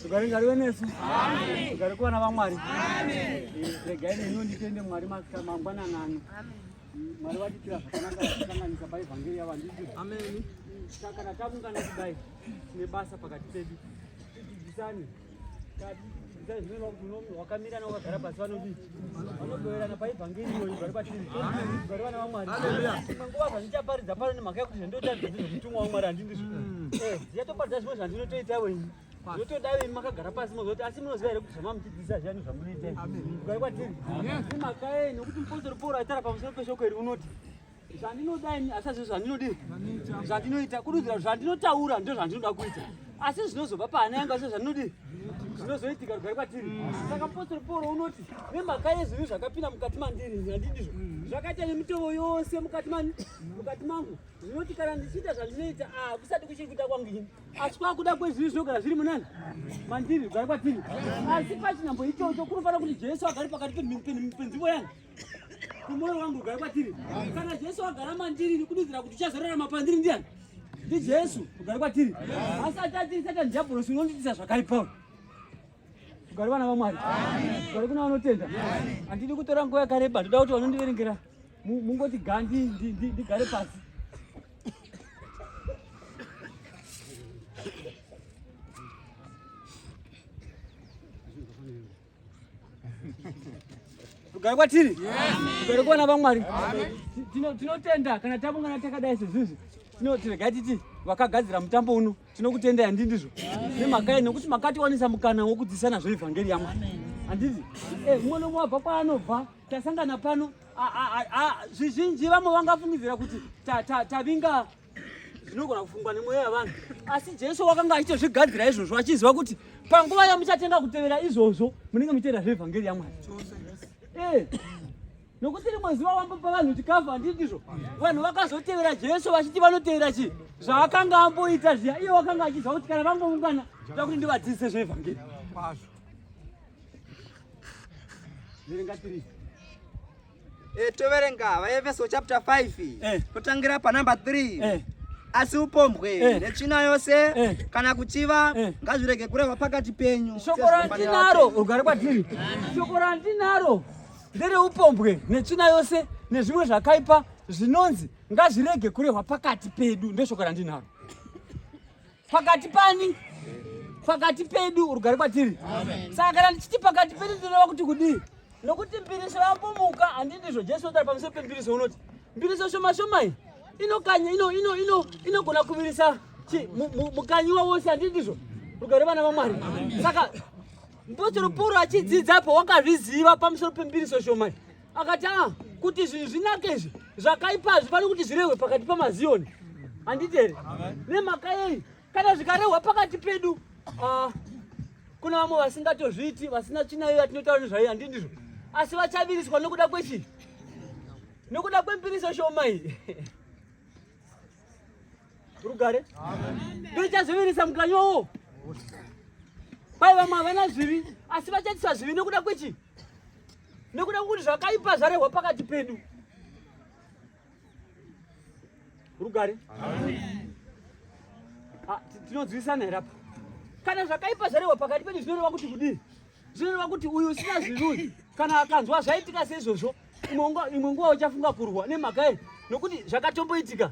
Rugare ngarive nesu. Rugare kuvana vaMwari. Regai neniwo nditende Mwari mangwanani ano. Mwari vatiitira zvakanaka vatisanganisa paevhangeri yavo handiti? Amen. Kana takungana kudai tine basa pakati pedu. Tidzidzisane. Tidzidzisane zvinoreva kuti wakamira newakagara pasi vanodii? Vanogoverana paevhangeri iyoyi vari patiri. Rugare vana vaMwari. Imwe nguva zvandichaparidza pano nemhaka yekuti zvandoita ndezvemutumwa waMwari handindizvo. Ndichatoparidza zvimwe zvandinotoitawo ini. Zvotoda imi makagara pasi mozoti asi munoziva here kuti zvamamuchidzidzisa zviya nezvamunoita izvi kwatiri imhaka yei nokuti mupostori pauro aitaura pamusoro peshoko iri unoti zvandinoda ini asi azvo zvandinodii zvandinoita kududzira zvandinotaura ndo zvandinoda kuita asi zvinozobva pahana yangu asi zvandinodii zvinozoitika rugare kwatiri saka mupostori pauro unoti nemhaka yezvivi zvakapinda mukati mandiri handidizvo zvakaita nemitovo yose mukati mangu zvinoti kana ndichiita zvandinoita ah, kusati kuchiri kuita kwangu ini asi kwakuda kwezvivi zvinogara zviri munani mandiri zvigare kwatiri asi pachinhambo ichocho kunofanira kuti jesu agare pakati penzvimbo yangu kumwoyo wangu ugare kwatiri kana jesu agara mandiri nikududzira kuti uchazorarama pandiri ndiyani ndijesu ugare kwatiri asi atati satani diabolosi unondiitisa zvakaipa ugare vana vamwari ugare kuna vanotenda handidi kutora nguva yakareba ndoda kuti vanondiverengera mungoti gandi ndigare pasi Rugare kwatiri, rugare kuvana vaMwari. Tinotenda kana tabungana takadai sezvizvi, tinotirega titi vakagadzira mutambo uno tinokutendai, handii ndizvo? Nemhaka yei? Nekuti makatiwanisa mukana wokudzidzisana zveevhangeri yaMwari, handiti? Eh, mumwe nomwe wabva kwaanobva, tasangana pano. Zvizhinji vamwe vangafungidzira kuti tavinga zvinogona kufungwa nemweya yavanhu, asi Jesu wakanga achitozvigadzira izvozvo achiziva kuti panguva yamuchatenga kutevera izvozvo munenge muchitevera zveevhangeri yaMwari. Eh, nokuti rimwe zuva wambopa vanhu chikafu, handii ndizvo? Vanhu vakazotevera Jesu vachiti vanotevera chii zvaakanga amboita zviya. Iye wakanga achiziva kuti kana vangoungana ndoda kuti ndivadzidzise zveevhangeri. Verenga tiri. Eh, toverenga vaefeso chapter 5 eh. totangira panumber 3 eh. Asi upombwe eh. netsvina yose eh. kana kuchiva eh. ngazvirege kurehwa pakati penyu. Shoko randinaro rugare kwatiri. Shoko randinaro ndereupombwe netsvina yose nezvimwe zvakaipa zvinonzi ngazvirege kurehwa pakati pedu, ndoshoko randinaro. Pakati pani? Pakati pedu, rugare kwatiri. Saka kana ndichiti pakati pedu ndinoreva kuti kudii? Nokuti mbiriso yambomuka, handindizvo? Jesu otaura pamusoro pembiriso unoti mbiriso shoma shoma iyi inokanya ino ino ino inogona kuvirisa mukanyiwa wose, handindizvo? Rugare vana vaMwari. Saka mupostori Pauro achidzidzapo wakazviziva pamusoro pembiriso shoma iyi, akati a ah, kuti zvinhu zvinake izvi zvakaipa hazvifaniri kuti zvirehwe pakati pamaziyoni, handiti here? Nemhaka yei? Kana zvikarehwa pakati pedu, ah, kuna vamwe vasingatozviiti, vasina tsvina iyo yatinotaura nezvayo, handindizvo? Asi vachaviriswa nokuda kwechii? Nokuda kwembiriso shoma iyi. Rugare ndoichazovirisa mukanyowo. Kwai vamwe havana zvivi, asi vachaitisa zvivi nokuda kwechii? Nekuda kwekuti zvakaipa zvarehwa pakati pedu. Rugare, tinonzwisana here apa? Kana zvakaipa zvarehwa pakati pedu zvinoreva kuti kudii? Zvinoreva kuti uyu usina zvivi uyu kana akanzwa zvaitika seizvozvo, imwe nguva uchafunga kurwa. Nemhaka yei? Nokuti zvakatomboitika,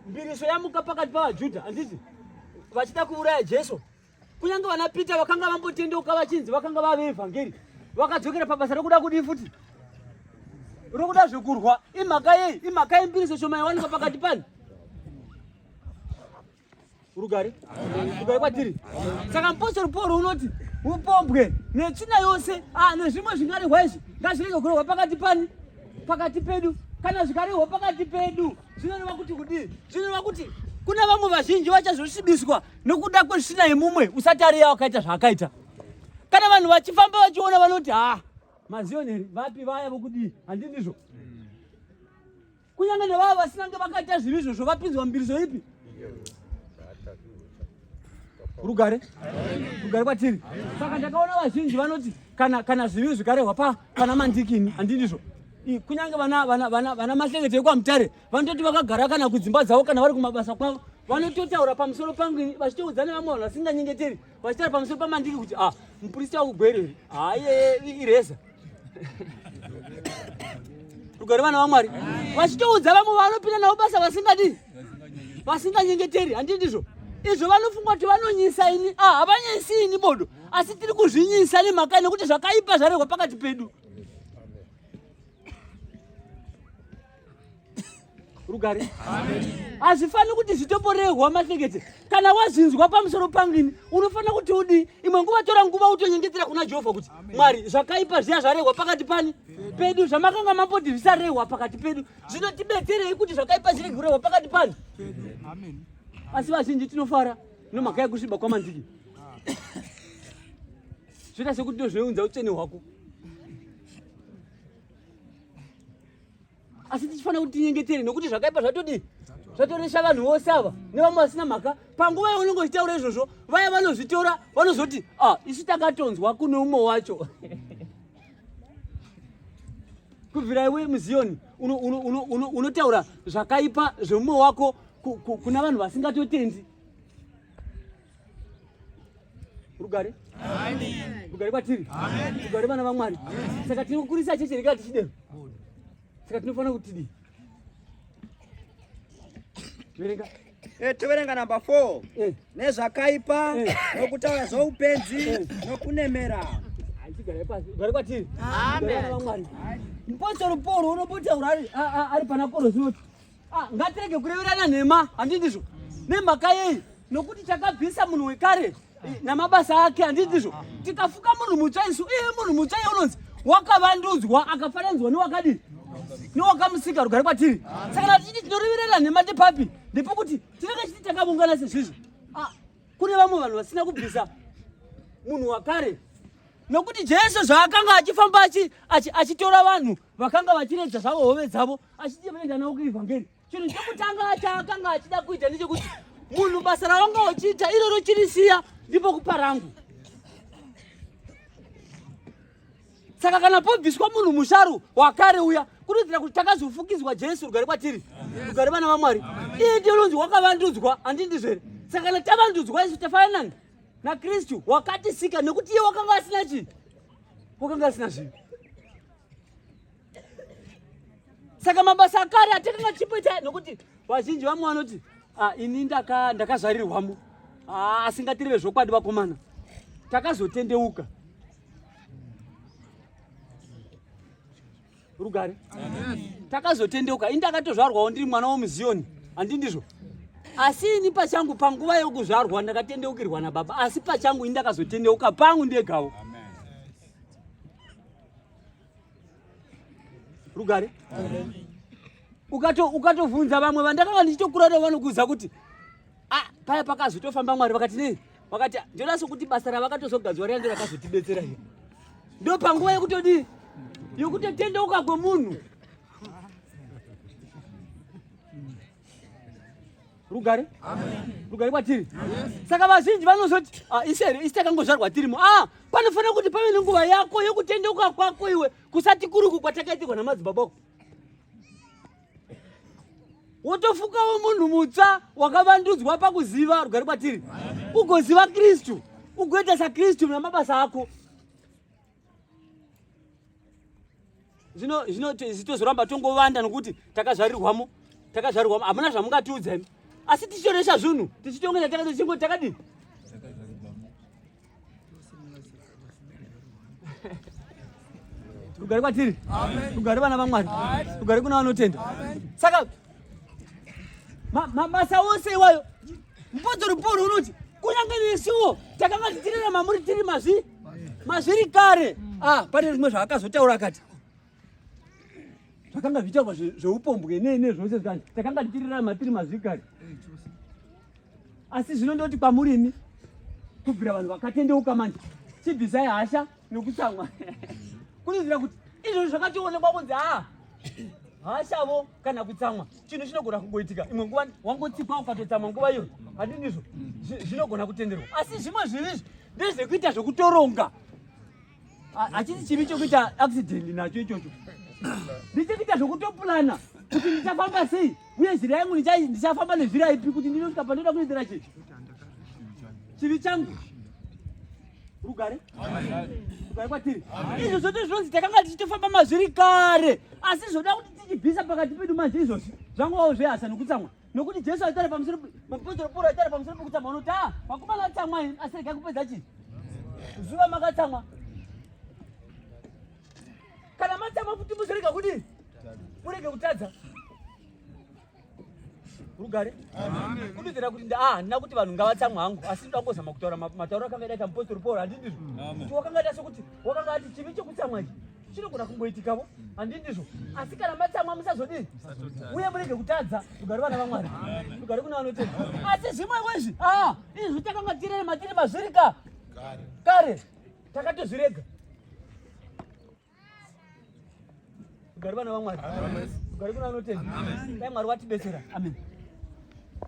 mbiriso yamuka pakati pavaJudha, handiti, vachida kuuraya Jesu. Kunyange vana Peter vakanga vambotendeuka vachinzi vakanga vave evhangeri, vakadzokera pabasa rokuda kudii futi? Rokuda zvekurwa. Imhaka yei? Imhaka yembiriso shoma yawanikwa pakati pani. Rugare, rugare kwatiri. Saka mupostori Pauro unoti upombwe netsvina yose ah, nezvimwe zvingarehwa izvi ngazvirege kurehwa pakati pani, pakati pedu. Kana zvikarehwa pakati pedu zvinoreva kuti kudii? Zvinoreva kuti kuna vamwe vazhinji vachazosvibiswa nokuda kwesvina yemumwe usati ariye wakaita zvaakaita. Kana vanhu vachifamba vachiona vanoti ha, mazioneri vapi vaya vokudii, handindizvo? Kunyange nevava vasinange vakaita zvivi izvozvo vapinzwa mbiriso ipi? Rugare, rugare kwatiri. Saka ndakaona vazhinji vanoti kana zvivi zvikarehwa pana mandikini, handindizvo? Kunyange vana mahlengete ekwaMutare vanototi vakagara kana kudzimba dzavo kana vari kumabasa kwavo, Vanototaura pamusoro pangu ini vachitoudza nevamwe vanhu vasinganyengeteri vachitaura pamusoro pamandiki kuti ah muprista wakugwereri haye ireza. Rugare vana vaMwari. Vachitoudza vamwe vanopinda navo basa vasingadii vasinganyengeteri handii ndizvo izvo vanofunga kuti vanonyisa ini ah havanyisi ini bodo asi tiri kuzvinyisa nemhaka nekuti zvakaipa zvarehwa pakati pedu. Rugare. Hazvifaniri kuti zvitoporehwa mahlekete. Kana wazvinzwa pamusoro pangu ini, unofanira kuti udii? Imwe nguva tora nguva utonyengetera kuna Jehovha kuti Mwari, zvakaipa zviya zvarehwa pakati pani pedu, zvamakanga mamboti zvisarehwa pakati pedu, zvino tibetserei kuti zvakaipa zvirege kurehwa pakati pani. Asi vazhinji tinofara nomhaka yekusviba kwamandiki. Zvoita sekuti ndozvinounza utsvene hwako. Asi tichifanira kuti tinyengetere nokuti zvakaipa zvatodii zvatoresha vanhu vose ava nevamwe vasina mhaka. Panguva yaunenge uchitaura izvozvo, vaya vanozvitora vanozoti ah, isu takatonzwa kune umwe wacho. Kubvira iwe muZiyoni unotaura zvakaipa zvemumwe wako kuna vanhu vasingatotendi. Rugare. Amen. Rugare kwatiri. Amen. Rugare vana vaMwari. Saka tinokurisa cheche rega tichidero. Saka tinofanira kuti tidii? Verenga. Eh, toverenga number 4. Eh. Nezvakaipa eh. nokutaura zvoupenzi eh. nokunemera. Gare pasi. Rugare kwatiri. Amen. Vamwari. Mupostoro Paul unombotaura ari pana Korosi unoti Ah, ngatirege kureverana nhema, handii ndizvo? Nemhaka yei? Nokuti takabvisa munhu wekare eh, namabasa ake, handii ndizvo? Tikafuka munhu mutsva isu, iye munhu mutsva iye unonzi wakavandudzwa akafananidzwa newakadii newakamusika. Rugare kwatiri. Saka kana tichiti tinoreverana nhema ndepapi? Ndepekuti tinenge chiti takavungana sezvizvi. Ah, kune vamwe vanhu vasina kubvisa munhu wakare nokuti Jesu zvaakanga achifamba achitora vanhu vakanga vachiredza zvavo hove dzavo achiti vanoenda navo kuivhangeri chinhu chekutanga chaakanga achida kuita ndechekuti munhu basa rawanga uchiita iroro chirisiya ndipo kupa rangu. Saka kana pobviswa munhu musharu wakare uya kurudzira kuti takazofukidzwa Jesu rugare kwatiri rugare vana vaMwari iye ndiye unonzi wakavandudzwa handii ndizvo here? Saka kana tavandudzwa isu tafanana naKristu wakatisika nekuti iye wakanga asina chii wakanga asina zvivi. Saka mabasa akare atakanga tichipoita nokuti vazhinji vamwe vanoti ah, ini ndakazvarirwamo ah, asingatireve zvokwadi vakomana takazotendeuka. Rugare. Takazotendeuka. Ini ndakatozvarwawo ndiri mwana womuZiyoni. Handi ndizvo? Asi ini pachangu panguva yokuzvarwa ndakatendeukirwa nababa. Asi pachangu ini ndakazotendeuka pangu ndegawo. Rugare. Ukatovhunza vamwe vandakanga ndichitokura navo vanokuudza kuti ah, paya pakazotofamba Mwari vakati nei? Vakati ndinoda sokuti basa ravakatozogadzwa riya ndorakazotibetsera here. Ndo panguva yekutodii? Yekutotendeuka kwemunhu. Rugare. Amen. Rugare kwatiri. Saka vazhinji vanozoti ah, isi here isi takangozvarwa tirimo. Ah, panofanira kuti pave nenguva yako yekutendeuka kwako iwe kusati kuruku kwatakaitirwa namadzibaba ako. Wotofukawo munhu mutsva wakavandudzwa pakuziva rugare kwatiri. Ugoziva Kristu, ugoita saKristu namabasa ako. Zvino zvino tozoramba tongovanda nokuti takazvarirwamo, takazvarirwamo, hamuna zvamungatiudza imi. Asi tichitoresha zvinhu, tichitongeza takati takadii? Rugare kwatiri. Rugare vana vaMwari. Rugare kuna vanotenda. Saka mabasa ose iwayo mupodzori Pauro unoti kunyange nesuwo takanga tichirarama muri tiri mazvi mazviri kare. Ah, pane zvimwe zvaakazotaura akati zvakanga zvichitaurwa zveupombwe nei nezvose zvikanzi takanga tichirarama tiri mazviri kare. Asi zvino ndoti kwamuri imi kubvira vanhu vakatendeuka manje chibvisai hasha nokutsamwa. Kunoziva kuti izvozvo zvakatoonekwa kunzi haa hashavo kana kutsamwa chinhu chinogona kungoitika imwe nguva wangotsikwa ukatotsamwa nguva iyo handi ndizvo zvinogona kutenderwa. Asi zvimwe zvivi izvi ndezvekuita zvekutoronga, hachisi chivi chokuita accident nacho ichocho, ndechekuita zvekutopulana. Kuti ndichafamba sei uye nzira yangu ndichafamba nenzira ipi kuti ndinosvika pandinoda kunoitira chii chivi changu. Rugare, rugare kwatiri. Izvo zvose zvinonzi takanga tichitofamba mazviri kare, asi zvoda kuti tichibvisa pakati pedu manje izvozvi zvangovawo zvehasha nokutsamwa, nokuti Jesu aitaura pamusoro, mupostori Pauro aitaura pamusoro pokutsamwa, unoti a vakomana tsamwai, asi regai kupedza chii zuva makatsamwa. Kana matsamwa futi muzorega kudii? Murege kutadza. Rugare. Kududzira kuti ah handina kuti vanhu ngavatsamwe hangu, asi ndoda kungozama kutaura matauro akanga aita mupostori Paul, handii ndizvo? Kuti wakanga aita sokuti wakanga ati chivi chekutsamwa ichi chinogona kungoitikavo, handii ndizvo? Asi kana matsamwa musazodii? Uye murege kutadza. Rugare vana vaMwari. Rugare kuna vanotenda. Asi zvimwe wezvi, ah izvi takanga tirere matiri mazviri ka kare takatozvirega. Rugare vana vaMwari. Rugare kuna vanotenda. Dai Mwari watibetsera. Amen.